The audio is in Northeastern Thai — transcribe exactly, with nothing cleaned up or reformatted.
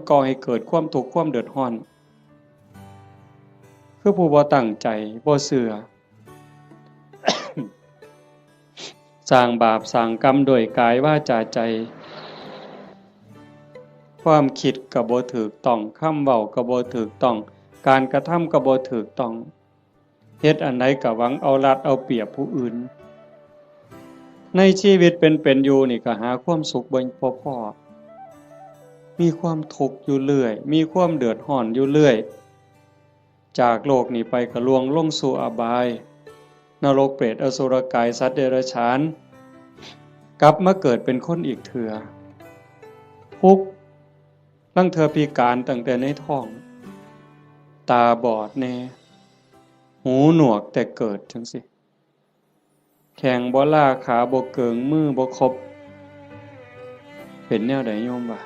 ก่อให้เกิดความทุกข์ความเดือดร้อน คือผู้บ่ตั้งใจ บ่เชื่อ สร้างบาปสร้างกรรมด้วยกายวาจาใจ ความคิดก็บ่ถูกต้อง คำเว้าก็บ่ถูกต้อง การกระทำก็บ่ถูกต้อง เฮ็ดอันใดก็หวังเอารัดเอาเปรียบผู้อื่น ในชีวิตเป็นๆอยู่นี่ก็หาความสุขบ่พอพอ มีความทุกข์อยู่เรื่อย มีความเดือดร้อนอยู่เรื่อย จากโลกนี้ไปก็ล่วงลงสู่อบาย นรกเปรตอสุรกายสัตว์เดรัจฉาน กลับมาเกิดเป็นคนอีกเทื่อ ทุกข์ ลางเทื่อพิการตั้งแต่ในท้อง ตาบอดแน่ หูหนวกแต่เกิดจั่งซี้ แข้งบ่ลา ขาบ่เกิง มือบ่ครบ เป็นแนวใดโยมว่า